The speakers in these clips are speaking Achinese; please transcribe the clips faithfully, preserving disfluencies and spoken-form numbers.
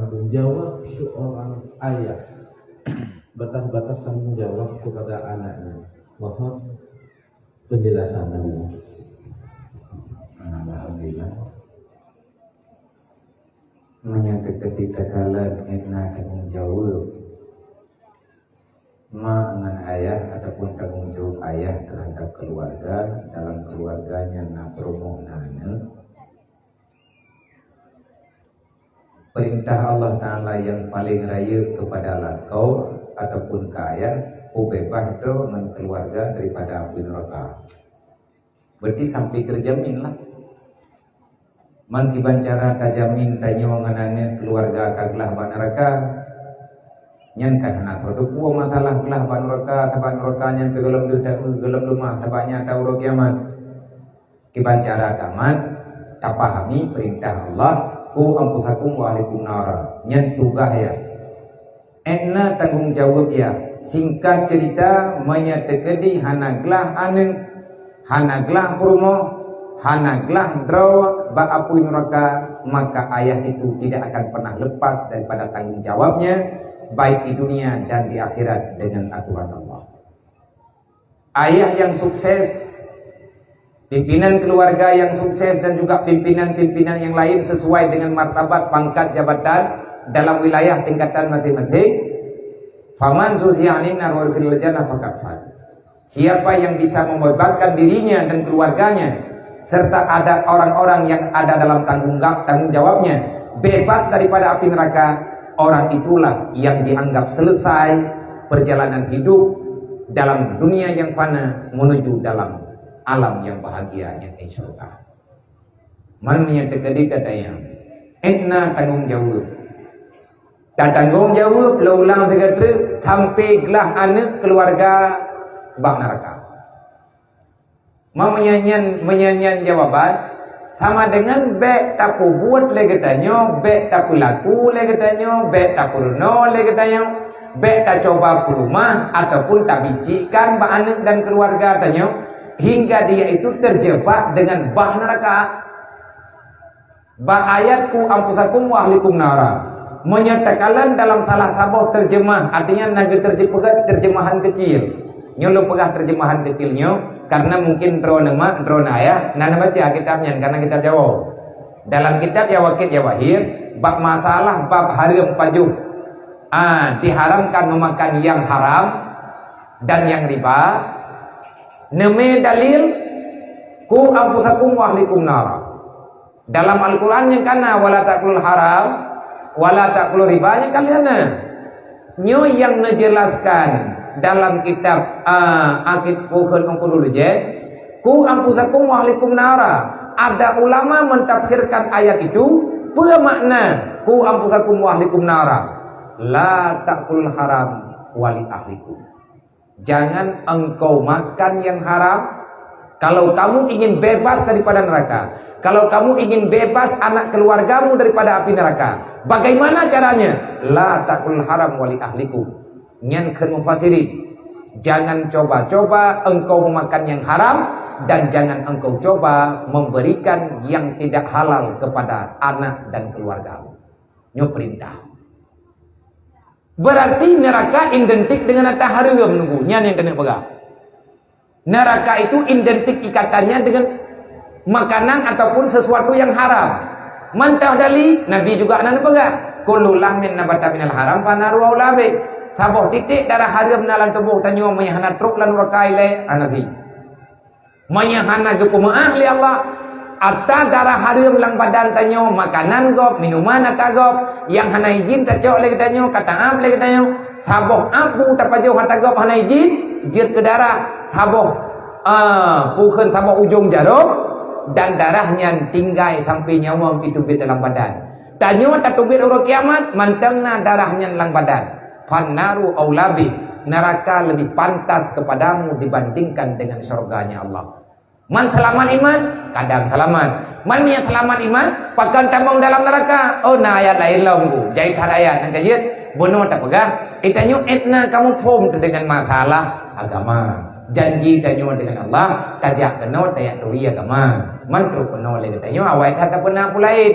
Tanggung jawab seorang ayah, batas-batas tanggung jawab kepada anaknya. Mohon penjelasan dulu. Alhamdulillah. Meunyoe teukeudi takalon na tanggung jawab ma ngon ayah ataupun tanggung jawab ayah terhadap keluarga, dalam keluarganya na peurumoh na aneuk, perintah Allah Ta'ala yang paling rayeuk kepada lakoe ataupun keu ayah, peubeubaih droe ngon keluarga daripada apui neuraka. Berarti sampai terjamin lah. Man kiban cara tajamin tanyoe ngon aneuk keluarga ka glah bak neuraka? Nyan kan hana teupeue masalah glah bak neuraka, sabab neuraka nyan pih gohlom deuh taeu, gohlom leumah, sabab nyan ata uroe kiamat. Kiban cara tamat, tapahami perintah Allah, "Qu anfusakum wa ahlikum nara." Nyan tugaih ya. Ék na tanggung jaweueb ya. Singkat cerita, meunyoe teukeudi hana glah aneuk, hana glah peurumoh, hana glah droe bak apui neuraka, maka ayah itu tidak akan pernah lepas daripada tanggung jawabnya, baik di dunia dan di akhirat dengan aturan Allah. Ayah yang sukses, pimpinan keluarga yang sukses, dan juga pimpinan-pimpinan yang lain sesuai dengan martabat, pangkat, jabatan dalam wilayah tingkatan masing-masing. "Faman zuhziha 'anin nar wa udkhilal jannah faqad faz." Siapa yang bisa membebaskan dirinya dan keluarganya, serta ada orang-orang yang ada dalam tanggung ga-, tanggung jawabnya, bebas daripada api neraka, orang itulah yang dianggap selesai perjalanan hidup dalam dunia yang fana menuju dalam alam yang bahagia, yakni syurga. Man nyang teukeudi ka tayang, ék na tanggung jaweueb. Tatanggung jaweueb lôn ulang sigoe treuk, sampai glah aneuk keluarga bak neuraka. Ma meunyan, meunyan jawaban, sama dengan bék tapeubuet lé geutanyoe, bék tapeulaku lé geutanyoe, bék tapeurunoe lé geutanyoe, bék tacoba peuleumah ataupun tabisikkan bak aneuk dan keuluwarga tanyoe, hingga dia itu terjebak dengan bah neuraka. Bak ayat "Qu anfusakum wa ahlikum nara", meunyoe takalon dalam salah saboh terjemah, artinya na geuterjemah terjemahan kecil. Nyoe lôn peugah terjemahan kecil nyoe, karena mungkin droeneuh mak, droeneuh ayah, na neubaca kitab nyan, karena kitab Jawoe. Dalam kitab Ya Waqit Ya Wahid, bak masalah bab hareuem pajoh, ah, diharamkan memakan yang haram dan yang riba, neumé dalil, "Qu anfusakum wa ahlikum nara." Dalam Al-Quran nyang kana, "Wala ta'kulul haram, wala ta'kulur riba," nyang ka lheueh na. Nyoe nyang neujelaskan dalam kitab, ah, Aqid Bukheun Ungkulul Ujen, "Qu anfusakum wa ahlikum nara." Ada ulama mentafsirkan ayat itu, peue makna, "Qu anfusakum wa ahlikum nara"? La ta'kulul haram wa li ahlikum. Jangan engkau makan yang haram. Kalau kamu ingin bebas daripada neraka, kalau kamu ingin bebas anak keluargamu daripada api neraka, bagaimana caranya? La ta'kulul haram wa li ahlikum. Nyan kheun mufassirin, jangan coba-coba engkau memakan yang haram, dan jangan engkau coba memberikan yang tidak halal kepada anak dan keluargamu. Nyoe perintah. Berarti neraka identik dengan ata hareuem, nunggu nyan nyang keuneuk peugah. Neraka itu identik ikatannya dengan makanan ataupun sesuatu yang haram. Mantong dali, Nabi juga na neupeugah, "Kullu lahmin nabata minal haram fanaru aula bih." Saboh titek darah hareuem na lam tuboh tanyoe, meunyo hana trok lam neuraka ilée, hana pi. Meunyo hana geupeumeu'ah lé Allah, ata darah hareuem lam badan tanyoe, makanan gob, minuman ata gob, nyang hana idhin tacok lé geutanyoe, ka taab lé geutanyoe, saboh abu tapajoh ata gob hana idhin, jeuet keu darah, saboh, ah, peue kheun, saboh ujong jaroe, dan darah nyan tinggai sampai nyawöng pih teubiet dalam badan. Tanyoe tateubiet uroe kiamat, mantong na darah nyan lam badan. Fannaru aula bih, neraka lebih pantas kepadamu dibandingkan dengan syurganya Allah. Man seulamat iman, kadang seulamat. Man nyang seulamat iman, pakon tamong dalam neraka. Oh, na ayat laén lom ku. Jai that ayat nyang ka jeuet, bunoe tapeugah, geutanyoe ék na kamoe phom teuh deungon masalah agama. Janji tanyoe deungon Allah, tajak keunoe tajak turi agama. Man trok keunoe lé geutanyoe, awai that tapeuna peue laén.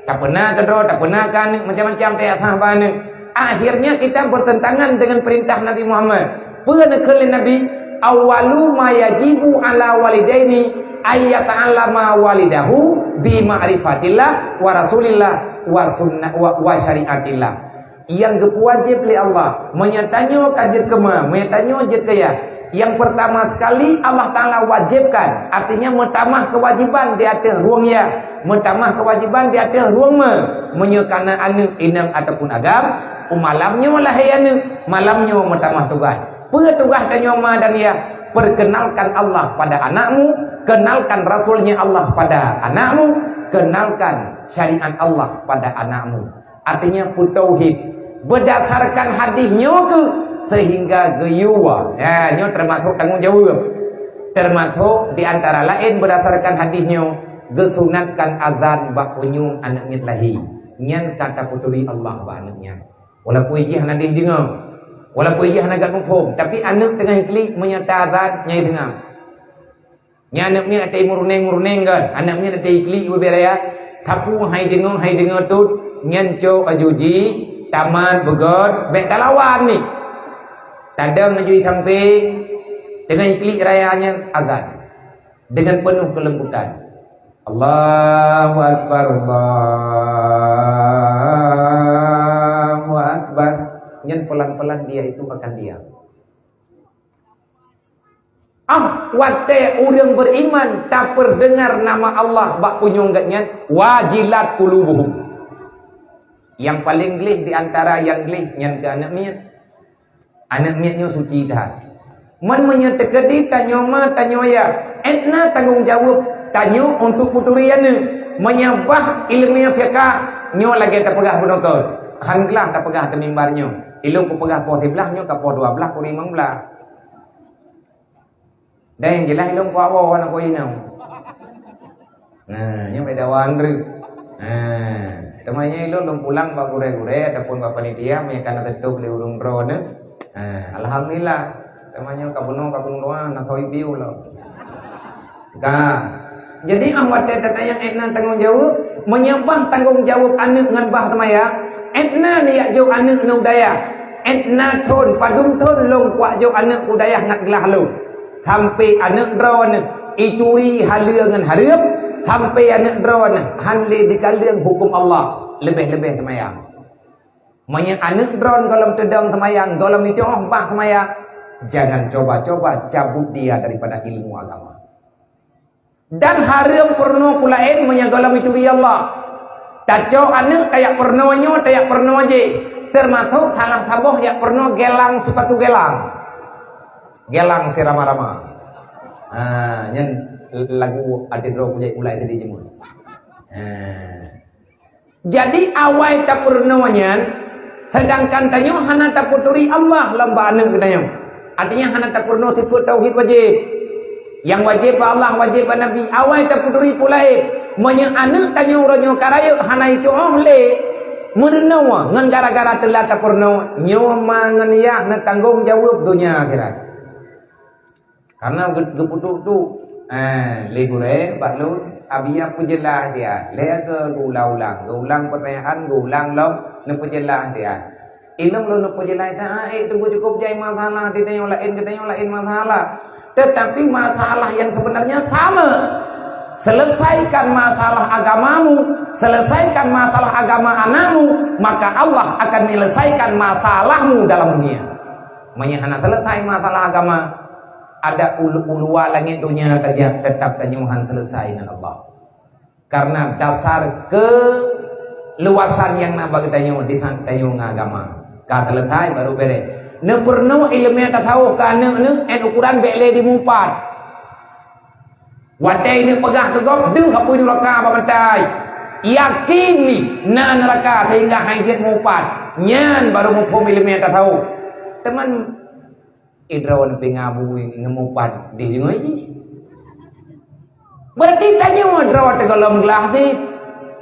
Tapeuna keudroe, tapeuna keu aneuk, macam-macam tayak sah bak aneuk. Akhirnya kita bertentangan dengan perintah Nabi Muhammad. Peue neukheun lé Nabi, "Awwalu ma yajibu ala walidaini ayyata'allama walidahu bi ma'rifatillah wa rasulillah wa sunnah wa, wa syariatillah." Nyang geupeuwajéb lé Allah, meunyoe tanyoe ka jeuet keu ma, meunyoe tanyoe jeuet keu yah, nyang peurtama sekali Allah Taala wajébkan, artinya meutamah keuwajéban di ateueh rueng yah, meutamah keuwajéban di ateueh rueng ma. Meunyoe kana aneuk inong ataupun agam, u malam nyoe lahé aneuk, malam nyoe meutamah tugaih. Peue tugaih tanyoe ma dan yah? Perkenalkan Allah pada anakmu, kenalkan Rasulnya Allah pada anakmu, kenalkan syariat Allah pada anakmu. Artinya peutauhid. Berdasarkan hadis nyoe keuh sehingga geuyue. Ya, nyoe termasuk tanggung jawab. Termasuk di antara lain berdasarkan hadis nyoe, geusunatkan azan bak unyueng aneuk miet lahé. Nyan ka tapeuturi Allah bak aneuk nyan. Walaupun jih hana jih deungoe, walaupun jih hana geuet muphom, tapi aneuk teungoh iklik meunyoe ta azan nyai deungoe. Nyan aneuk miet até muruneng-muruneng kan, aneuk miet até iklik bubé raya. Tapi hai deungoe, hai deungoe tut, nyan cok aju jih, tamat beugöt, bèk talawan ni. Tadong aju di sampéng, teungoh iklik raya nyan azan dengan penuh kelembutan. Allahu Akbar, Allahu Akbar. Nyan pelan-pelan dia itu akan diam. Ah, watèe ureueng beriman tapeudeungar nama Allah bak punyueng geuh nyan, wajilat qulubuhum. Nyang paleng gleh di antara nyang gleh nyan keu aneuk miet. Aneuk miet nyoe suci that. Man meunyoe teukeudi tanyoe ma, tanyoe yah, 'et na tanggong jaweueb tanyoe untuk peuturi aneuk. Meunyoe bah ileumèe fiqah, nyoe lagèe tapeugah bunoe kon. Han glah tapeugah di mimbar nyoe. Ilôn kupeugah poh siblaih, nyoe ka poh dua blaih kureueng limong blaih. Dan nyang jeulaih lôn kuat woe aneuk keu inong. Nah, nyoe beda wan reuh. Nah, teuma nyoe lôn, lôn pulang bak gurèe-gurèe ataupun bak panitia, meunyoe ka na teutoh lé ureueng droeneuh. Nah, alhamdulillah. Teuma nyoe ka bunoe ka kung doa, na koi biu lom. Ka. Jadi, ah, watèe tatanyong 'et na tanggong jaweueb, meunyoe bah tanggong jaweueb aneuk ngon bah teuma yah, 'et na neujak jok aneuk ngon u dayah. 'Et na thon, padum thon lôn kuak jok aneuk u dayah ngat glah lôn. Sampai aneuk droeneuh ituri haleue ngon hareuem, sampai aneuk droeneuh han lé dikaleueng huköm Allah, leubeh-leubeh seumayang. Meunyoe aneuk droeneuh gohlom teudong seumayang, gohlom itu'oh bah seumayang, jangan coba-coba cabut dia daripada ilmu agama. Dan hareuem peurunoe peue laén meunyoe gohlom ituri Allah. Tacok aneuk tajak peurunoe nyoe, tajak peurunoe jéh. Teumasok salah saboh jak peurunoe gelang sipatu gelang. Gelang sirama-rama. Ha, nyan lagu até droe kujak ulai tadi jeumeuh. Ha. Jadi awai tapeurunoe nyan, seudangkan tanyoe hana tapeuturi Allah lom bak aneuk geutanyoe. Artinya hana tapeurunoe sifeuet tauhid wajéb. Nyang wajéb bak Allah, wajéb bak Nabi, awai tapeuturi peue laén. Meunyoe aneuk tanyoe uroe nyoe ka rayeuk hana itu'oh lé, meurunoe ngon gara-gara teulat tapeurunoe, nyoe ma ngon yah na tanggong jaweueb donya akhirat. Karena geu-, geupeuduek-duek, eh, lé gurèe bak lôn, Abi Yah peujeulaih dia. Lé keu geuulang-ulang, geuulang peutanyaan, geuulang lom, neupeujeulaih dia. Ilôn lôn neupeujeulaih that, eh, teungku cukup jai masalah, di tanyoe laén, di tanyoe laén masalah. Tetapi masalah yang sebenarnya sama. Selesaikan masalah agamamu, selesaikan masalah agama anakmu, maka Allah akan menyelesaikan masalahmu dalam dunia. Meunyoe hana selesai masalah agama, ada ulu-, uluwa langét donya tajak, teutap tanyoe han selesai ngon Allah. Karena dasar keuluwasan nyang na bak geutanyoe di saat tanyoe ngon agama ka selesai baru bèrèh. Neupeurunoe ileumèe tasawuf keu aneuk-aneuk, 'et ukuran bèk lé dimupat. Watèe ineuk peugah keu gob, deuh apui duraka bak mata. Yakin ni na neuraka sehingga han jeuet mupat. Nyan baru muphom ileumèe tasawuf. Teuma idroe pih ngabui neumupat di deungoe jih. Berarti tanyoe droe teugohlom glah cit.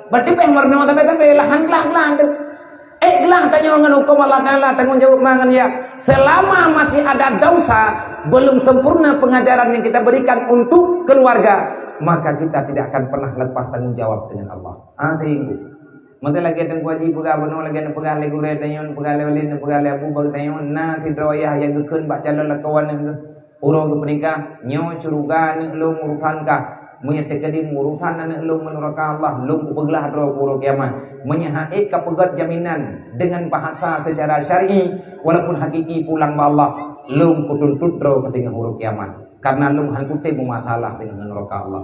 Berarti pih meurunoe sabe-sabe lahan glah-glah teuh. Eh, glah tanyoe ngon huköm Allah Taala, tanggong jaweueb ma ngon yah. Selama masih ada dosa, belum sempurna pengajaran yang kita berikan untuk keluarga, maka kita tidak akan pernah lepas tanggung jawab dengan Allah. Ah, teungku. Maka lagée Teungku Haji peugah bunoe, lagée neupeugah lé gurée tanyoe, neupeugah lé walid, neupeugah lé abu bak tanyoe, na sidroe yah nyang geukheun bak calon lakoe aneuk geuh, uroe geupeunikah, "Nyoe syeuruga aneuk lôn urosan kah. Meunyoe teukeudi urosan aneuk lôn ngon nuraka Allah, lôn kupeuglah droe keu uroe kiamat. Meunyoe han ék kapeugét jaminan deungon bahasa seucara syar'i, walaupun hakiki pulang bak Allah, lôn kutuntot droe keu teungoh uroe kiamat. Kareuna lôn han kutem meumasalah teungoh ngon nuraka Allah."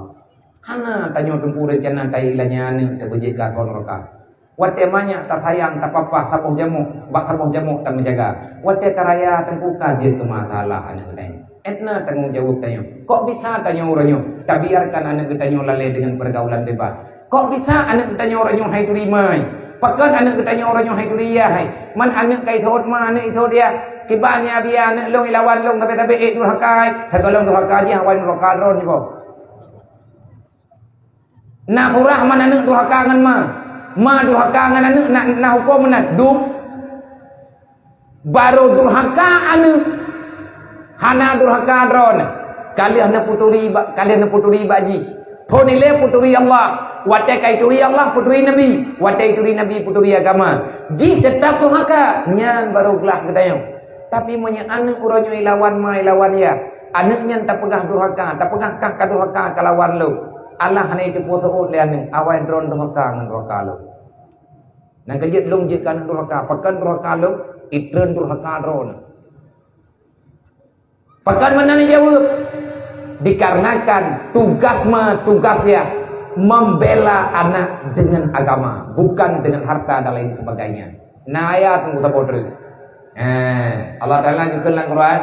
Hana tanyoe teumpu reuncana tailanya aneuk teubeujeuet keu nuraka. Watée manyak tasayang, tapapah saboh jamok, bak saboh jamok tameujaga. Watée karaya teungku ka jeuet keu masalah aneuk geutanyoe. Ét na tanggong jaweueb tanyoe. Kok bisa tanyoe uroe nyoe tabiarkan aneuk geutanyoe lalée deungon peurgaulan bebas? Kok bisa aneuk geutanyoe uroe nyoe hai turi mai? Pakon aneuk geutanyoe uroe nyoe hai turi yah hai? Man aneuk ka ithot ma, aneuk ithot yah. Kiban ya biya aneuk lôn ilawan lôn sabe-sabe ék durhaka hai. Sagoe lôn durhaka jih awai nuraka droe nyoe. Na surah man aneuk durhaka ngon ma. Ma durhaka ngon aneuk na, na huköm meunan. Dum. Barô durhaka aneuk. Hana durhaka droeneuh. Ka lheueh neuputuri bak, ka lheueh neuputuri bak jih. Phon ilée puturi Allah. Watée ka ituri Allah, puturi Nabi. Watée ituri Nabi, puturi agama. Jih teutap durhaka. Nyan barô glah geutanyoe. Tapi meunyoe aneuk uroe nyoe ilawan ma, ilawan yah, aneuk nyan tapeugah durhaka, tapeugah kah ka durhaka kalawan lôn. Allah hana jiteupeue seuôt lé aneuk, awai droeneuh durhaka ngon durhaka lôn. Nyang ka jeuet lôn jeuet keu aneuk durhaka, pakon durhaka lôn, itreun durhaka droeneuh. Pakon meunan jaweueb? Dikarenakan tugas ma, tugas yah membela anak dengan agama, bukan dengan harta dan lain sebagainya. Na ayat ngon saboh treuk. Eh, Allah Taala geukheun lam Quran,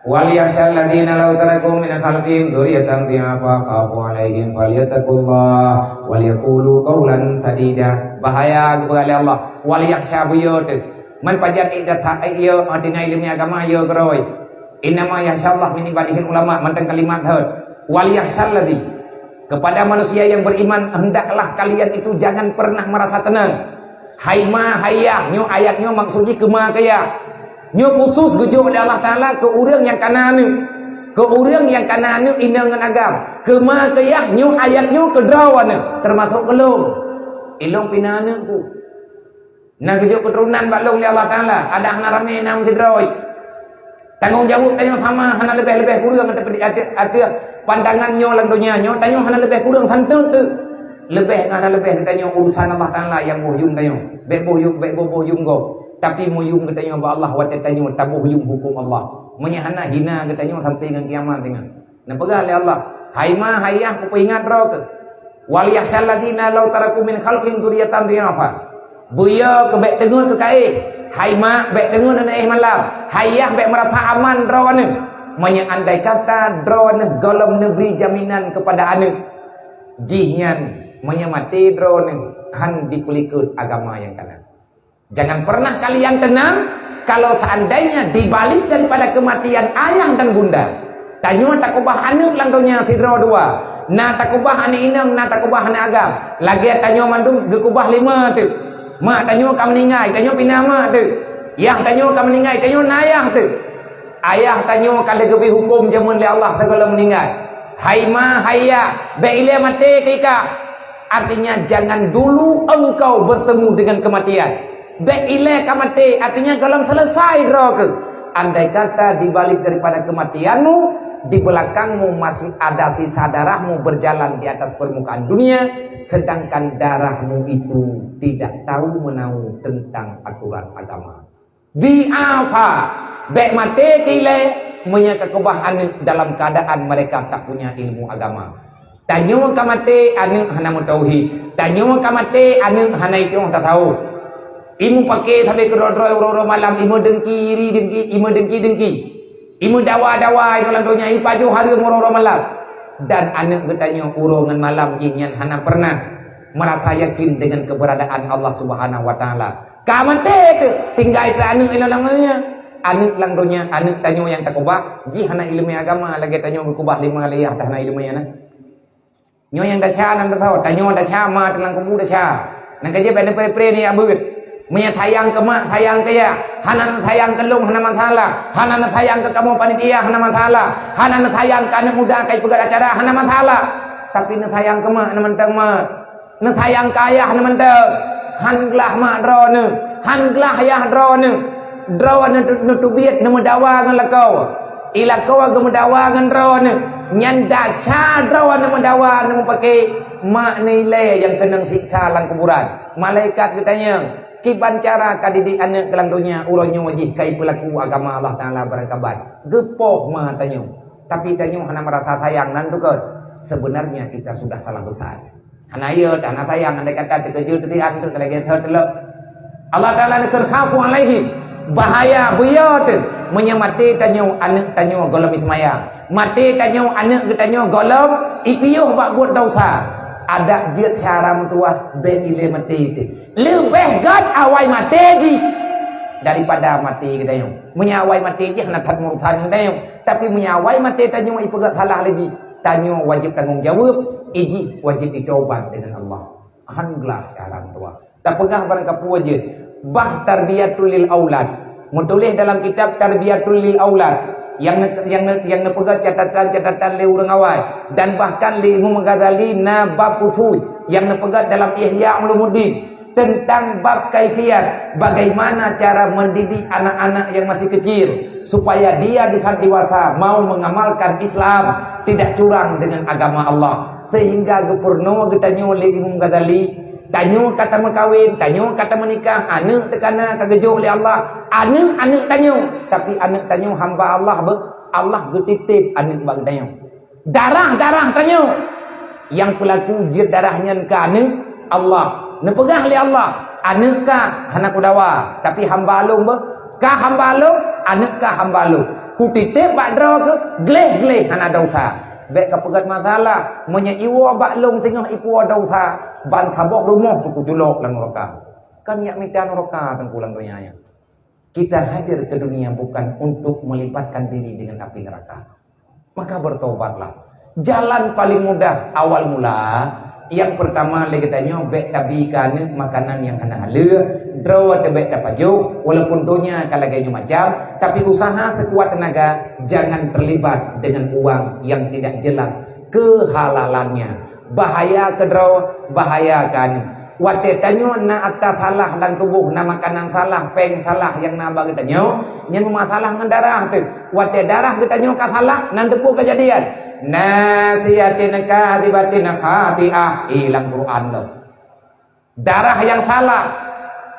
"Wal yakhshal ladzina law taraku min khalfihim dzurriyyatan dhi'afa khafu 'alaihim falyattaqullah wal yaqulu qaulan sadida." Bahaya geupeugah lé Allah, "Wal yakhsha," beuyo teuh. Man pajan idata, iyo, artinya ilmu agama, iyo, geuroi. "Innama yakhsyallaha min ibadihil ulama," mantong kalimat thot. "Wal yakhshal ladzi," kepada manusia yang beriman, hendaklah kalian itu jangan pernah merasa tenang. Hai ma, hai yah, nyoe ayat nyoe maksud jih keu ma keu yah. Nyoe khusus geujok lé Allah Taala keu ureuëng nyang kana aneuk. Keu ureuëng nyang kana aneuk inong ngon agam. Keu ma keu yah nyoe ayat nyoe keu droeneuh, teumasok keu lôn. Ilôn pih na aneuk ku. Na geujok keuturonan bak lôn lé Allah Taala, adak hana ramé na meusidroe. Tanggong jaweueb tanyoe sama, hana leubeh-leubeh kureueng ateueh, ateueh, ateueh pandangan nyoe lam donya nyoe, tanyoe hana leubeh kureueng santeun teuh. Leubeh ngon hana leubeh geutanyoe urusan Allah Taala nyang boh yuem tanyoe. Bék boh yuem, bék boh, boh yuem gob. Tapi meuyuem geutanyoe bak Allah watée tanyoe taboh yuem huköm Allah. Meunyoe hana hina geutanyoe sampai ngon kiamat teungoh. Neupeugah lé Allah, "Hai ma, hai yah, kupeuingat droe keuh. Wal yakhshal ladzina law taraku min khalfihim dzurriyyatan dhi'afa." Beuyo keuh bék teungeut keu kaéh. Hai ma, bék teungeut aneuk éh malam. Hai yah, bék meurasa aman droeneuh. Meunyoe andai kata droeneuh gohlom neubri jaminan keupada aneuk, jihnyan meunyoe maté droeneuh han jipeulikot agama nyang kana. Jangan pernah kalian tenang kalau seandainya di balik daripada kematian ayah dan bunda, tanyoe takeubah aneuk lam donya sidroe dua, na takeubah aneuk inong, na takeubah aneuk agam. Lagée tanyoe mandum geukeubah lé ma teuh. Mak tanyoe ka meuninggai, tanyoe pih na mak teuh. Yah tanyoe ka meuninggai, tanyoe na yah teuh. Ayah tanyoe ka lheueh geubri huköm jameun lé Allah sigohlom meuninggai. Hai ma, hai yah, bék ilée maté keu ikah. Artinya, jangan dulu engkau bertemu dengan kematian. Bék ilée ka maté, artinya gohlom selesai droe keuh. Andai kata di balik daripada kematianmu, di belakangmu masih ada sisa darahmu berjalan di atas permukaan dunia, sedangkan darahmu itu tidak tahu menahu tentang aturan agama. Dhi'afa, bék maté keu ilée, meunyoe ka keubah aneuk dalam keadaan mereka tak punya ilmu agama. Tanyoe ka maté, aneuk hana meutauhid. Tanyoe ka maté, aneuk hana itoh tasawuf. Imeupaké sabe keudroe-droe uroe-uroe malam, imeudengki, iri dengki, imeudengki-dengki. Imeudawa-dawa inoe lam donya, ipajoh hareuem uroe-uroe malam. Dan aneuk geutanyoe uroe ngon malam jih nyan hana pernah merasa yakin dengan keberadaan Allah Subhanahu wa Taala. Ka maté teuh, tinggai teuh aneuk inoe lam donya. Aneuk lam donya, aneuk tanyoe nyang takeubah, jih hana ileumé agama lagée tanyoe geukeubah lé ma lé yah, dah hana ileumé nyan. Nyoe nyang desya nan teuh, tanyoe desya, ma teuh lam kubu desya. Nyang keujeuet bék neupré-pré nibak beuet. Meunyoe sayang keu mak, sayang keu yah, hana sayang keu lôn, hana masalah. Hana sayang keu kamoe panitia, hana masalah. Hana sayang keu aneuk muda ka ipeugét acara, hana masalah. Tapi neusayang keu mak, hana mantong mak. Neusayang keu ayah, hana mantong. Han glah mak droeneuh, han glah ayah droeneuh. Droeneuh neuteubiet neumeudawa ngon lakoe. I lakoe geumeudawa ngon droeneuh. Nyan dasar droeneuh meudawa neumeupaké mak nilai nyang keunong siksa lam kuburan. Malaikat geutanyong, "Kiban cara ka didik aneuëk keu lam donya uroe nyoe jih ka ipeulaku agama Allah Taala barangkaban?" Geupoh ma tanyoe. Tapi tanyoe hana meurasa sayang nan teukeut. Sebenarnya kita sudah salah besar. Hana yot, hana sayang, andai kata teukeujot teudian tu lagée thot lom. Allah Taala neukheun khafu alaihim. Bahaya buya teuh meunyoe maté tanyoe aneuëk tanyoe gohlom iseumayang. Maté tanyoe aneuëk geutanyoe gohlom ipiôh bak buet desya. Adak jeuet syara meutuwah bék ilée maté teuh. Leubeh gét awai maté jih daripada maté geutanyoe. Meunyoe awai maté jih hana that murtad geutanyoe. Tapi meunyoe awai maté tanyoe ipeugét salah lé jih, tanyoe wajéb tanggong jaweueb, i jih wajéb itobat deungon Allah. Han glah syara meutuwah. Tapeugah barang kapeue jeuet, bah tarbiyatul lil aulad. Meutuléh dalam kitab Tarbiyatul lil Aulad nyang ne-, nyang ne-, nyang neupeugah catatan-catatan lé ureuëng awai dan bahkan lé Imam Ghazali na bab khusus nyang neupeugah dalam Ihya Ulumuddin tentang bab kaifiat bagaimana cara mendidik anak-anak yang masih kecil supaya dia di saat dewasa mau mengamalkan Islam, tidak curang dengan agama Allah. Sehingga geupeurunoe geutanyoe lé Imam Ghazali, tanyoe ka tameukawen, tanyoe ka tameunikah, aneuëk teuka na ka geujok lé Allah, aneuëk-aneuëk tanyoe, tapi aneuëk tanyoe hamba Allah be, Allah geutitip aneuëk bak geutanyoe. Darah-darah tanyoe nyang peulaku jeuet darah nyan keu aneuëk Allah. Neupeugah lé Allah, "Aneuëk kah hana kudawa, tapi hamba lôn beuh. Kah hamba lôn, aneuëk kah hamba lôn. Kutitip bak droe keuh gleh-gleh hana desya." Bék kapeugét masalah, meunyoe iwoe bak lôn singoh ipuwoe desya, ban saboh rumoh kuculok lam nuraka. Kan jak mita nuraka teungku lam donya nyan. Kita hadir ke dunia bukan untuk melibatkan diri dengan api neraka. Maka bertobatlah. Jalan paling mudah awal mula, yang pertama lé geutanyoe bék tabi keu aneuëk makanan nyang hana haleue, droe teuh bék tapajoh, walaupun donya ka lagée nyoe macam, tapi usaha sekuat tenaga jangan terlibat dengan uang yang tidak jelas kehalalannya. Bahaya keu droe, bahaya keu aneuëk. Watée tanyoe na atra salah lam tuboh, na makanan salah, péng salah nyang na bak geutanyoe, nyan meumasalah ngon darah teuh. Watée darah geutanyoe ka salah, nan teupeu keujadian. Nasiyatin kadhibatin khati'ah, i lam Quran tu. Darah nyang salah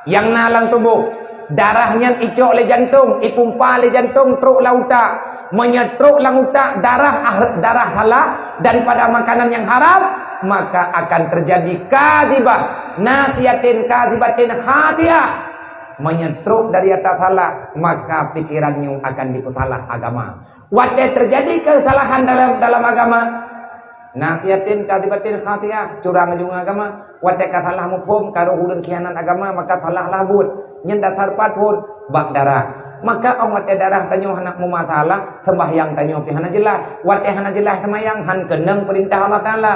nyang na lam tuboh. Darah nyan icok lé jantong, ipumpa lé jantong trok lam utak. Meunyoe trok lam utak darah ah-, darah salah daripada makanan nyang haram, maka akan terjadi kadhibah, nasiyatin kadhibatin khati'ah. Meunyoe trok dari atra salah, maka pikiran nyoe akan dipeusalah agama. Watée terjadi kesalahan dalam, dalam agama, nasiyatin kadhibatin khati'ah, curang juga agama. Watée ka salah muphom, ka roh ureuëng khianat agama, maka salah lah buet. Nyan dasar pat phon bak darah. Maka ong watée darah tanyoe hana meumasalah, sembahyang tanyoe pih hana jeulaih. Watée hana jeulaih sembahyang, han keunong peurintah Allah Taala.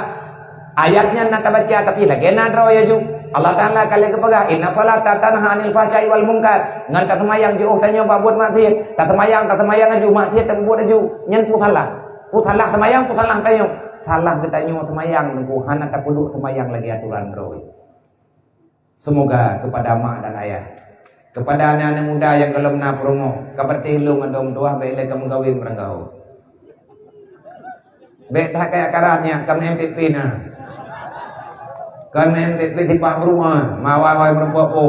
Ayat nyan na tabaca, tapi lagée na droe laju. Allah Taala ka lheueh geupeugah, "Inna sholata tanha 'anil fahsya'i wal munkar." Ngon taseumayang jiôh tanyoe bak buet maksiet. Taseumayang, taseumayang laju, maksiet tapeubuet laju. Nyan peue salah? Peue salah seumayang, peue salah tanyoe? Salah geutanyoe seumayang, teungku, hana tapeuduek seumayang lagée atoran droe. Semoga kepada mak dan ayah, kepada aneuk-aneuk muda nyang gohlom na peurumoh, ka patéh lôn ngon dong tuah bék lé ka meugawen meuranggaho. Bék that kaya karat nyak ka M P P na. Kon M P P sipak bruek ah, mawai-wai meurumpok po.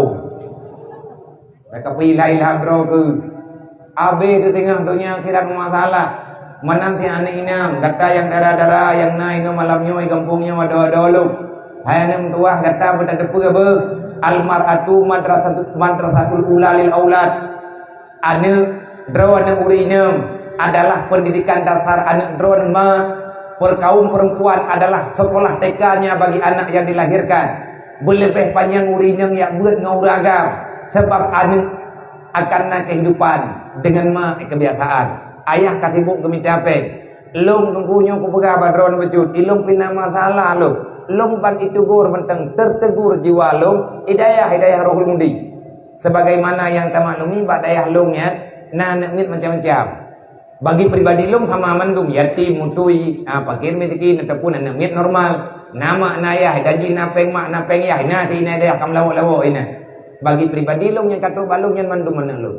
Bék ka peuilah-ilah droe keu. Abéh teutingah donya akhirat meumasalah. Meunan si aneuk inong, gata nyang dara-dara nyang na inoe malam nyoe i gampông nyoe adoe-adoe lom. Hai aneuk meutuwah, gata beutateupeue beuh, al mar'atu madrasatu-, madrasatul ula lil aulad. Aneuk, droeneuh ureueng inong adalah pendidikan dasar aneuk droeneuh ma. Perkaum perempuan adalah sekolah T K-nya bagi anak yang dilahirkan. Beuleubeh panyang ureueng inong jak beuet ngon ureueng agam, sabab aneuk akan na kehidupan deungon ma kebiasaan. Ayah ka sibok geumita péng. Lôn teungku nyoe kupeugah bak droeneuh bacut, ilôn pih na masalah lôn. Lôn ban itegur mantong, tertegur jiwa lôn, i dayah-dayah Rohul Mudi. Sebagaimana nyang tamaklumi bak dayah lôn nyan, na aneuk miet macam-macam. Bagi pribadi lôn sama mandum, yatim, mutui, ha, fakir miskin, ataupun aneuk miet normal. Na mak, na yah, dan jih na péng mak, na péng yah, na si na dayah ka meulawok-lawok inan. Bagi pribadi lôn nyang ka trok bak lôn nyan mandum aneuk lôn.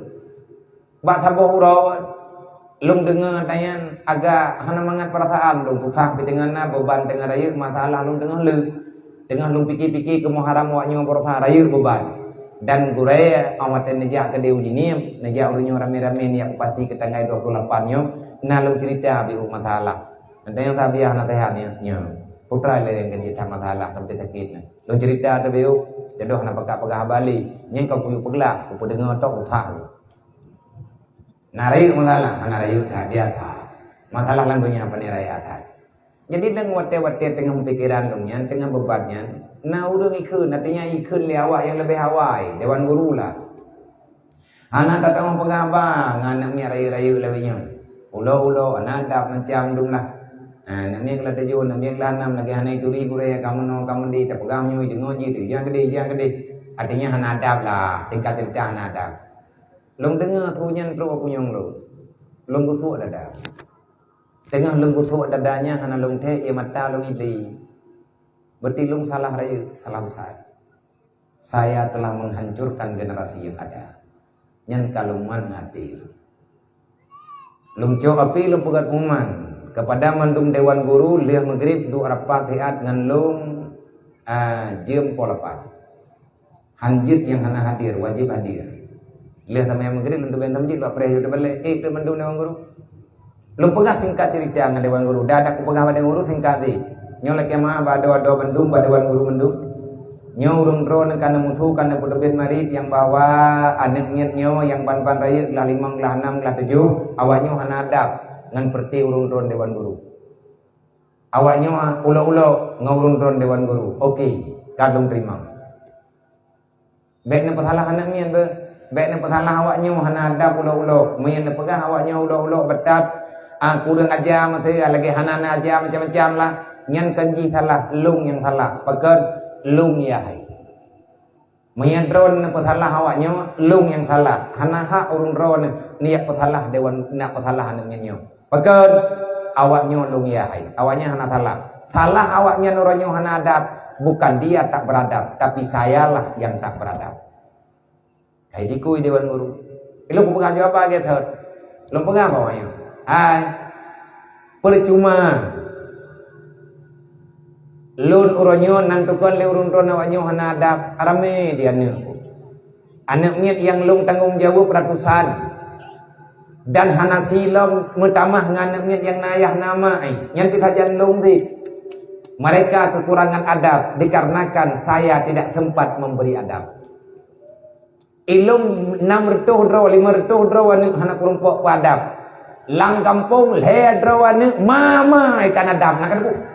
Bak saboh uroe, lôn deungoe tanyan agak hana mangat peurasaan lôn, susah pih teungoh na, beuban teungoh rayeuk, masalah lôn teungoh le. Teungoh lôn pike-pike keu Muharram awak nyoe baroesa rayeuk beuban. Dan gurée, awai watée neujak keudeh uji nim, neujak uroe nyoe ramé-ramé neujak pasti keu tanggai dua puluh lapan nyoe, na lôn cerita beu masalah. Nanti nyang tabiah naseuhat nyoe, nyoe. Putra lé nyang keu jih that masalah sampai sakét nyoe. Lôn cerita teuh beu, jodoh hana pakat peugah haba lé. Nyang ka kuyue peuglak, kupeudeungoe tok usah lé. Na rayeuk masalah, hana rayeuk that, biasa. Masalah lam donya pane raya that. Jadi, lam watée-watée teungoh pikiran lôn nyan, teungoh beubat nyan, na ureuëng ikheun, artinya ikheun lé awak nyang leubeh awai, dewan guru lah. Hana tatamong peugah haba ngon aneuk miet rayeuk-rayeuk lawét nyoe. Ulo-ulo, hana adab macam dum lah. Ha, aneuk miet lah tujoh, aneuk miet lah nam, lagée hana ituri gurée, ka meunoe, ka meudeh, tapeugah meunyoe, deungoe jih, tu, "Ijak keudeh, ijak keudeh." Artinya hana adab lah, singkat cerita hana adab. Lôn deungoe su nyan trok punyueng lôn. Lôn geusuek dada. Teungoh lôn geusuek dada nyan hana lôn thèk, ié mata lôn idé. Berarti lôn salah rayeuk, salah besar. Saya telah menghancurkan generasi yang ada. Nyan ka lôn mat ngon até lôn. Lôn cok api, lôn peugét pengumuman kepada mandum dewan guru, lheueh maghrib duek rapat siat ngon lôn, a, jeuem po lapan. Han jeuet nyang hana hadir, wajéb hadir. Lheueh seumayang maghrib lôn teubiet lam masjid, bak preh lôn teubalek, "Eh, teuh mandum dewan guru." Lôn peugah singkat cerita ngon dewan guru. Dah, dah kupeugah bak dewan guru singkat jih. Nyoe lakée meu'ah bak adoe-adoe bandum, bak dewan guru bandum. Nyoe ureuëng droeneuh ka neumusu, ka neupeuteubiet marit nyang bahwa aneuk miet nyoe nyang ban-ban rayeuk glah limong, glah nam, glah tujoh, awak nyoe hana adab ngon peureuté ureuëng droeneuh dewan guru. Awak nyoe ulok-ulok ngon ureuëng droeneuh dewan guru. Oke, ka lôn teurimong. Bék neupeusalah aneuk miet beuh. Bék neupeusalah awak nyoe hana adab ulok-ulok. Meunyoe neupeugah awak nyoe ulok-ulok beutat, a, kureueng aja meuteue, a, lagée hana na aja macam-macam lah. Nyan kon jih salah, lôn nyang salah. Pakon? Lôn yah hai. Meunyoe droeneuh neupeusalah awak nyoe, lôn nyang salah. Hana hak ureuëng droeneuh neujak peusalah dewan, neujak peusalah aneuk miet nyoe. Pakon? Awak nyoe lôn yah hai. Awak nyan hana salah. Salah awak nyan uroe nyoe hana adab. Bukan dia tak beradab, tapi sayalah yang tak beradab. Hai dikui dewan guru. Ilôn kupeugah jawaban lagée thot. Lôn peugah bak awak nyoe. Hai. Percuma. Lôn uroe nyoe nan tukon lé ureuëng droeneuh awak nyoe hana adab, ramé di aneuk. Aneuk miet nyang lôn tanggong jaweueb ratusan. Dan hana silom meutamah ngon aneuk miet nyang na yah na ma, eh, nyan pih sajan lôn cit. Mereka kekurangan adab dikarenakan saya tidak sempat memberi adab. Ilôn nam reutôh droe, limong reutôh droe aneuk hana kureumpok peuadab. Lam gampông lhée droe aneuk ma-ma ikan adab, na ka teupeue?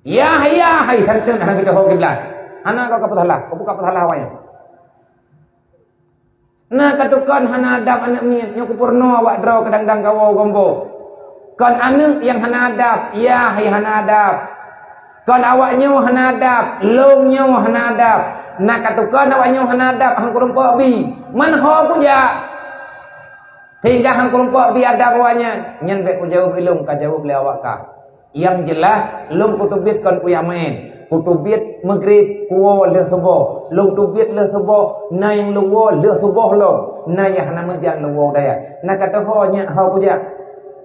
Yah, yah, hai santeun hana geuteuho kiblat. Hana ka, ka peusalah, ka buka peusalah awai. Na ka tukon hana adab aneuk miet, nyoe kupeurunoe awak droe keudang-dang kawoe gombo. Kon aneuk nyang hana adab, yah hai hana adab. Kon awak nyoe hana adab, lôn nyoe hana adab. Na ka tukon awak nyoe hana adab, han kureumpok bi. Man ho kujak. Sehingga han kureumpok bi adab awak nyan. Nyan bék kujaweueb ilôn, ka jaweueb lé awak kah. Nyang jeulaih, lôn kuteubiet kon kuyamén. Kuteubiet maghrib, kuwoe lheueh suboh. Lôn teubiet lheueh suboh, na nyang lôn woe lheueh suboh lom. Na nyang hana meujan lôn woe dayah. Na ka teuho nyak ho kujak.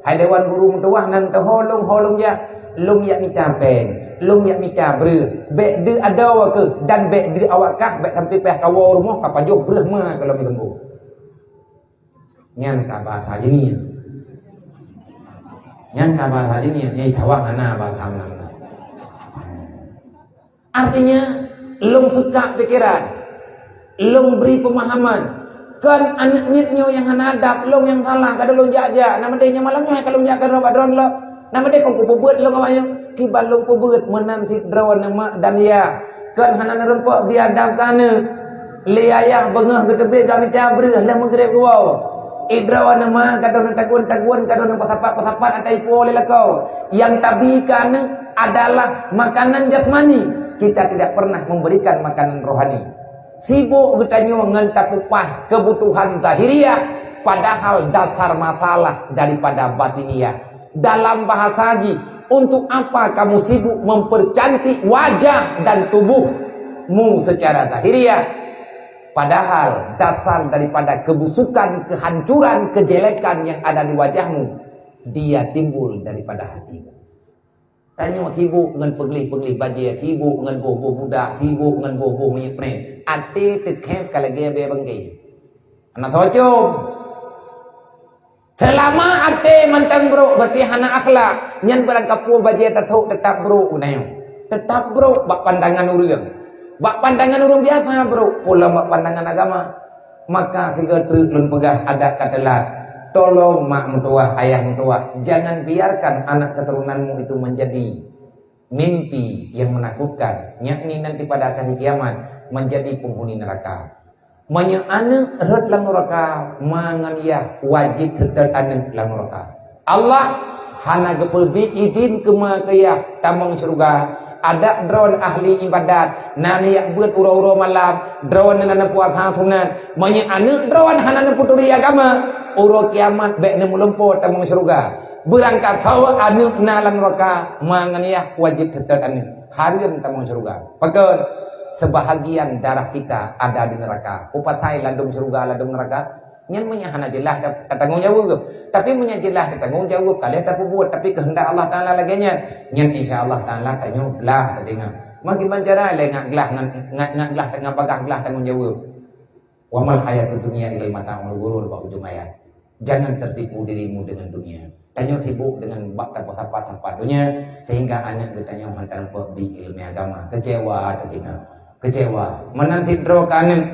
Hai dewan guru meutuwah nan teuho lôn ho lôn jak. Lôn jak mita péng, lôn jak mita breueh. Bék deuek adoe keuh dan bék deuek awak kah, bék sampai péh kawoe rumoh ka pajoh breueh ma ka lom lôn bu. Nyan ka bahasa jih nyan. Nyan ka bahasa jih nyan, nyang tawak hana bahasa meunan. Artinya, lôn seukak pikeran, lôn bri peumahaman. Kon aneuk miet nyoe nyang hana adab, lôn nyang salah, ka lôn jak-jak. Nama deh nyoe malam nyoe ka lôn jak keudroe bak droeneuh lom. Nama deh kon kupeubeuet lôn awak nyoe. Kiban lôn peubeuet meunan cit droeneuh mak dan yah. Kon hana neureumpok bri adab keu aneuk. Lé ayah beungoh geuteubiet ka mita breueh lheueh maghrib geuwoe. Idroeneuh ma ka droeneuh tagun-tagun, ka droeneuh peusapat-peusapat ata ipo lé lakoe. Nyang tabi keu aneuk adalah makanan jasmani. Kita tidak pernah memberikan makanan rohani. Sibok geutanyoe ngon tapeupah keubutuhan zahiriah, Padahal dasar masalah daripada batiniah. Dalam bahasa jih, untuk apa kamu sibuk mempercantik wajah dan tubuhmu secara zahiriah? Padahal dasar daripada kebusukan, kehancuran, kejelekan yang ada di wajahmu, dia timbul daripada hatimu. Tanyoe sibuk ngon peugleh-peugleh bajée, sibuk ngon boh-boh budak, sibuk ngon boh-boh minyéuk preh. Até teukhép ka lagée bée bangke. Hana soe com. Seulama até mantong brok, berarti hana akhlak. Nyan barangkapeue bajée tasok teutap brok u tanyoe. Teutap brok bak pandangan ureuëng. Bak pandangan ureuëng biasa brok, pula bak pandangan agama. Maka sigoe treuk lôn peugah adak ka teulat. Tolong mak meutuwah, ayah meutuwah, jangan biarkan anak keturunanmu itu menjadi mimpi yang menakutkan, yakni nanti pada hari kiamat menjadi penghuni neraka. Meunyoe aneuëk rhot lam nuraka, ma ngon yah wajéb seutôt aneuëk lam nuraka. Allah hana geupeubiet idhin keu ma keu yah tamong syeuruga. Adak droe ahli ibadat, na neujak beuet uroe-uroe malam, droe na neupuasa sunat. Meunyoe aneuëk droe hana neupeuturi agama, uroe kiamat bék neumeulumpoe tamong syeuruga. Beurangkasoe aneuëk na lam nuraka, ma ngon yah wajéb seutôt aneuëk. Hareuem tamong syeuruga. Pakon? Sebahagian darah kita ada di neraka. Peue pasai ladôm syeuruga, ladôm neuraka? Nyan meunyoe hana jeulaih ta-, tatanggong jaweueb. Tapi meunyoe jeulaih tatanggong jaweueb, ka lheueh tapeubuet, tapi keuheundak Allah Taala lagée nyan, nyan insya Allah Taala tanyoe glah tadeungoe. Meukiban cara lé ngat glah ngon, ngat, ngat glah, ngat bagah glah tanggong jaweueb. "Wa mal hayatud dunya illa mata'ul ghurur," bak ujong ayat. Jangan tertipu dirimu dengan dunia. Tanyoe sibuk dengan bak tapeue-tapeue dunia, sehingga aneuëk geutanyoe hana tarumpok bri ileumèe agama. Kecewa tadeungoe. Kecewa. Meunan cit droe keu aneuëk.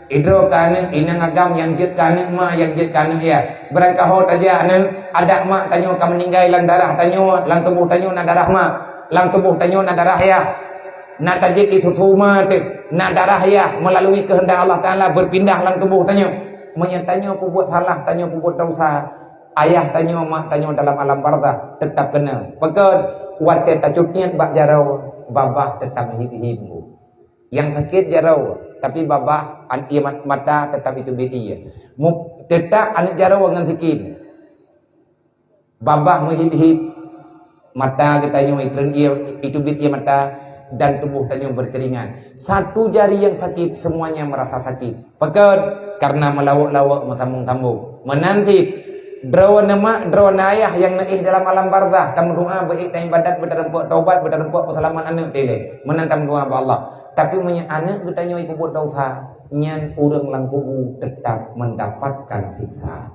Idroe keu aneuëk, inong agam nyang jeuet keu aneuëk, ma nyang jeuet keu aneuëk yah. Beurangkaho tajak aneuëk, adak mak tanyoe ka meuninggai, lam darah tanyoe, lam tuboh tanyoe na darah mak, lam tuboh tanyoe na darah yah. Na tajép di susu ma teuh, na darah yah meulalu keuheundak Allah Taala beupindah lam tuboh tanyoe. Meunyoe tanyoe peubuet salah, tanyoe peubuet desya, ayah tanyoe, mak tanyoe dalam alam barzakh teutap keunong. Pakon? Watée tacutiet bak jaroe, babah teutap hib-hib. Nyang sakét jaroe, tapi babah an-, ié mat-, mata teutap iteubiet ié. Mu-, teutap aneuëk jaroe ngon sikin. Babah meuhib-hib, mata geutanyoe itreun ié, iteubiet ié mata, dan tuboh tanyoe beukeuringat. Satu jari yang sakit, semuanya merasa sakit. Pakon? Karena meulawok-lawok, meusambong-sambong. Meunan cit, droeneuh mak, droeneuh ayah nyang neuéh dalam alam barzakh, tameudoá beu-ék taibadat, beutarumpok taubat, beutarumpok peuseulamat aneuëk dilée. Meunan tameudoá bak Allah. Tapi meunyoe aneuëk geutanyoe ipeubuet desya, nyan ureuëng lam kubu teutap mendapatkan siksa.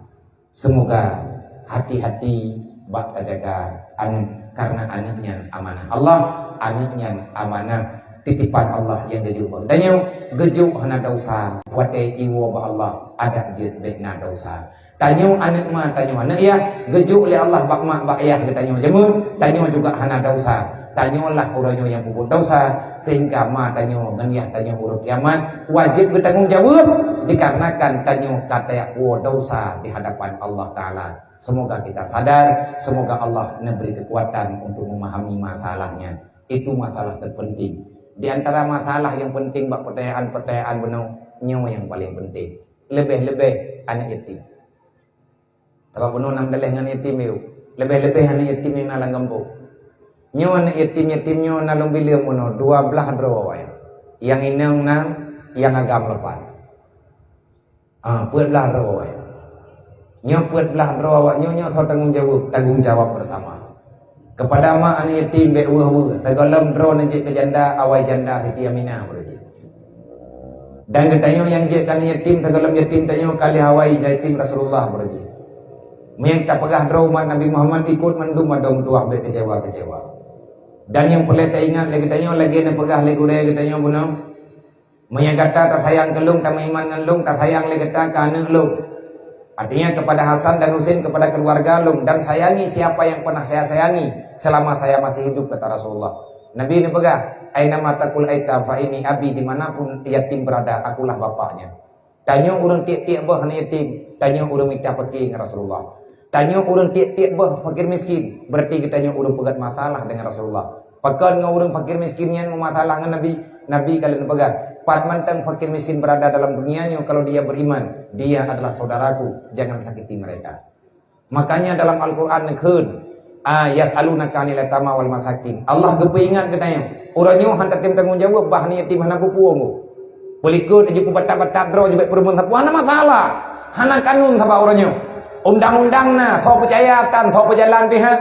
Semoga hati-hati bak tajaga aneuëk, karena aneuëk nyan amanah Allah, aneuëk nyan amanah titipan Allah nyang geujok bak geutanyoe. Geujok hana desya, watée iwoe bak Allah, adak jeuet bék na desya. Tanyoe aneuëk ma, tanyoe aneuëk yah, geujok lé Allah bak mak bak yah geutanyoe jameun, tanyoe juga hana desya. Tanyoe lah uroe nyoe nyang peubuet desya, sehingga ma tanyoe ngon yah tanyoe uroe kiamat wajéb geutanggong jaweueb, dikarenakan tanyoe ka tawoe desya di hadapan Allah Taala. Semoga kita sadar, semoga Allah neubri keukuatan untuk memahami masalah nyan. Itu masalah terpenting. Di antara masalah nyang penting bak peutanyaan-peutanyaan bunoe, nyoe nyang paleng penting. Leubeh-leubeh aneuëk yatim. Sabab bunoe na meudaléh ngon yatim yôh. Leubeh-leubeh aneuëk yatim nyang na lam gampông. Nyoe aneuëk yatim-yatim nyoe na lôn bileueng bunoe, dua blaih droe awaknyan. Nyang inong nam, nyang agam lapan. Ah, peuet blaih droe. Nyoe peuet blaih droe awaknyoe, nyoe soe tanggong jaweueb, tanggong jawab bersama. Keupada mak aneuëk yatim bék weueh-weueh, sigohlom droeneuh jeuet keu janda, awai janda Siti Aminah baroe jih. Dan geutanyoe nyang jeuet keu aneuëk yatim, sigohlom yatim tanyoe ka lheueh awai yatim Rasulullah baroe jih. Meunyoe tapeugah droe umat Nabi Muhammad ikot mandum adoe meutuwah bék keucewa-keucewa. Dan nyang peureulée taingat lé geutanyoe lagée neupeugah lé gurée geutanyoe bunoe, Meunyoe gata tasayang keu lôn, tameuiman ngon lôn, tasayang lé gata keu aneuëk lôn. Artinya kepada Hasan dan Husain, kepada keluarga lôn, dan sayangi siapa yang pernah saya sayangi selama saya masih hidup, kata Rasulullah. Nabi neupeugah, "Ainama takul aita fa ini abi," dimanapun yatim berada, akulah bapaknya. Tanyoe ureuëng tieb-tieb boh aneuk yatim, tanyoe ureuëng mita peuke ngon Rasulullah. Tanyoe ureuëng tieb-tieb boh fakir miskin, berarti geutanyoe ureuëng peugét masalah dengan Rasulullah. Pakon ngon ureuëng fakir miskin nyan meumasalah ngon Nabi? Nabi ka lheueh neupeugah, Pat mantong fakir miskin berada dalam dunia nyoe, kalau dia beriman, dia adalah saudaraku, jangan sakiti mereka. Makanya dalam Al-Quran neukheun, ah, "Yas'alunaka 'anil yatama wal masakin." Allah geupeuingat geutanyoe, uroe nyoe hana tem tanggong jaweueb bah aneuk yatim hana peue-peue. Peulikot laju peubatat-batat droe jibak peureumeun sapeue, hana masalah. Hana kanun sabab uroe nyoe. Undang-undang na, soe peucaya tan, soe peujalan pih, ha.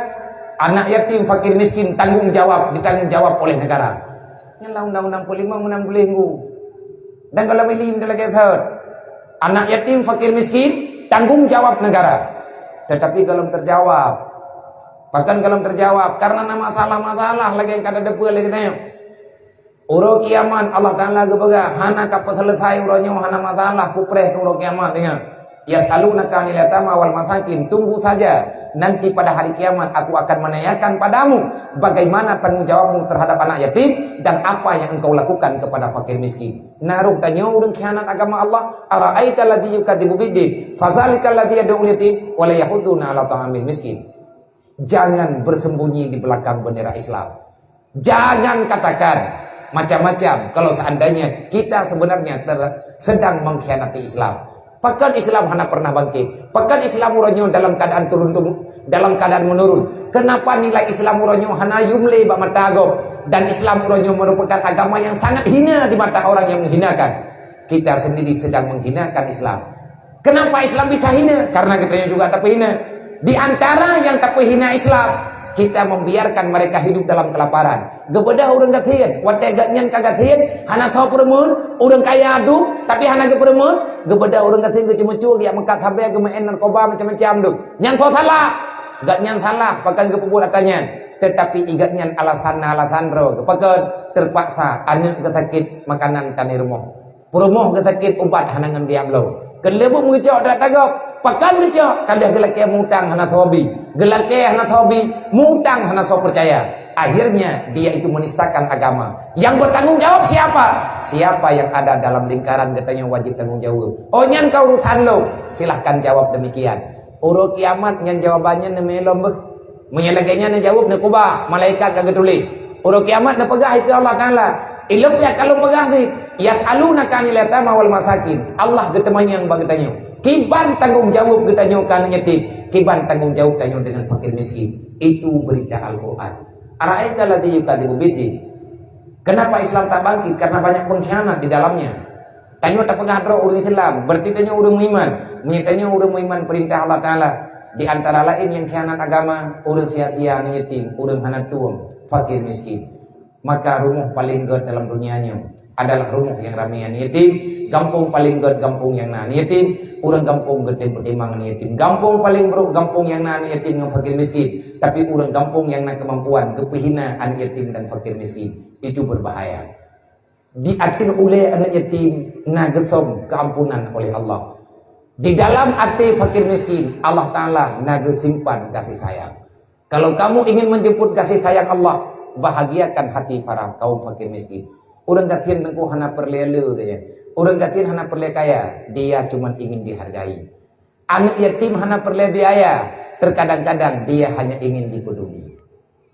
Anak yatim, fakir miskin, tanggung jawab, ditanggung jawab oleh negara. Nyan lam undang-undang peuet limong meunan buleuen gu. Dan gohlom ilim lagée thot. Anak yatim, fakir miskin, tanggung jawab negara. Tetapi gohlom terjawab. Pakon gohlom terjawab, karena na masalah-masalah lagée nyang ka teudeungoe lé geutanyoe. Uroe kiamat Allah Taala geupeugah, hana ka peuseuleusoe uroe nyoe, hana masalah kupreh keu uroe kiamat, ingat. "Yas'alunaka 'anil yatama wal masakin." Tunggu saja, nanti pada hari kiamat aku akan menanyakan padamu bagaimana tanggung jawabmu terhadap anak yatim dan apa yang engkau lakukan kepada fakir miskin. Na roh tanyoe ureuëng khianat agama Allah, "Ara'aita alladzi yukadzibu biddin, fadzalikal ladzi yad'ul yatim wa la yahuddu 'ala ta'amil miskin." Jangan bersembunyi di belakang bendera Islam. Jangan katakan macam-macam kalau seandainya kita sebenarnya ter-, sedang mengkhianati Islam. Pakon Islam hana pernah bangkit? Pakon Islam uroe nyoe dalam keadaan turun, dalam keadaan menurun? Kenapa nilai Islam uroe nyoe hana yum lé bak mata gob? Dan Islam uroe nyoe merupakan agama yang sangat hina di mata orang yang menghinakan. Kita sendiri sedang menghinakan Islam. Kenapa Islam bisa hina? Karena kita juga tapeuhina. Di antara yang tapeuhina Islam, kita membiarkan mereka hidup dalam kelaparan. Geubeudôh ureuëng gasien, watée gobnyan ka gasien, hana soe peureumeun, ureuëng kaya adu, tapi hana geupeureumeun, geubeudôh ureuëng gasien geuceumeucue, geujak meukat sabe, geumeu'en narkoba macam-macam tu. Nyan soe salah? Gobnyan salah, pakon geupeubuet atra nyan. Tetapi i gobnyan alasan na alasan droe, pakon terpaksa aneuk geusakét makanan tan i rumoh. Peurumoh geusakét ubat hana ngon biaya bloe. Keuneulheueh buet meugeucok that tagok. Pakon geucok? Ka lheueh geulakée mutang hana soe bi. Geulakée hana soe bi, mutang hana soe peucaya. Akhirnya dia itu menistakan agama. Yang bertanggung jawab siapa? Siapa yang ada dalam lingkaran geutanyoe wajib tanggung jawab. Oh, nyan ka urusan lôn. Silahkan jawab demikian. Uroe kiamat nyan jawaban nyan neumé lom beuh. Meunyoe lagée nyan neujaweueb, neukubah, malaikat ka geutuléh. Uroe kiamat neupeugah keu Allah Taala, "Ilôn pih ka lôn peugah cit, 'Yas'alunaka 'anil yatama wal masakin.'" Allah geuteumanyong bak geutanyoe. Kiban tanggong jaweueb geutanyoe keu aneuk yatim, kiban tanggong jaweueb tanyoe deungon fakir miskin. Itu berita Al-Quran. Ara'aita alladzi yukadzibu biddin. Kenapa Islam tak bangkit? Karena banyak pengkhianat di dalamnya. Tanyoe tapeugah droe ureuëng Islam, berarti tanyoe ureuëng meuiman. Meunyoe tanyoe ureuëng meuiman peurintah Allah Taala, di antara laén nyang khianat agama, ureuëng sia-sia, aneuk yatim, ureuëng hana tueng, fakir miskin. Maka rumoh paleng gét dalam dunia nyoe adalah rumoh nyang ramé aneuk yatim, gampông paleng gét gampông nyang na aneuk yatim, ureuëng gampông geutem peutimang aneuk yatim. Gampông paleng brok gampông nyang na aneuk yatim ngon fakir miskin, tapi ureuëng gampông nyang na keumampuan geupeuhina aneuk yatim dan fakir miskin. Itu berbahaya. Di ateueh ulée aneuk yatim na geusom keuampunan oleh Allah. Di dalam até fakir miskin, Allah Taala na geusimpan gaséh sayang. Kalau kamu ingin menjemput gaséh sayang Allah, bahagiakan hati para kaum fakir miskin. Ureuëng gasien teungku hana peureulée le geuh nyan. Ureuëng gasien hana peureulée kaya, dia cuma ingin dihargai. Aneuk yatim hana peureulée biaya, terkadang-kadang dia hanya ingin dipeduli.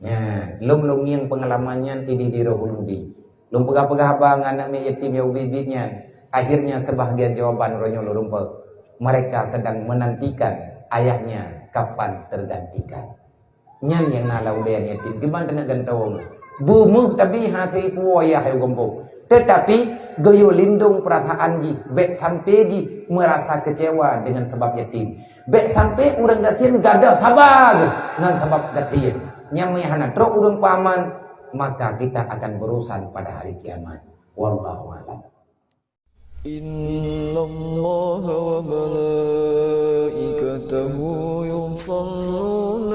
Nyan, lôn-lôn ngieng peungalaman nyan di, di, di roh ulôn di. Lôn peugah-peugah haba ngon aneuk miet yatim nyang ubit-ubit nyan. Akhirnya, sebahagian jawaban uroe nyoe lôn rumpok. Mereka sedang menantikan ayahnya kapan tergantikan. Nyan nyang na lam ulée aneuk yatim, kiban teunak gantong. Beumeuh tabi hase ipuwoe yah ayue gampông. Tetapi, geuyue lindong peurasaan jih, bék sampoe jih meurasa keucewa deungon sabab yatim. Bék sampoe ureuëng gasien gadôh saba geuh ngon sabab gasien. Nyang meuiah hana trok ureuëng peuaman, maka kita akan berurusan pada hari kiamat. Wallahu a'lam. إن الله وملائكته يصلون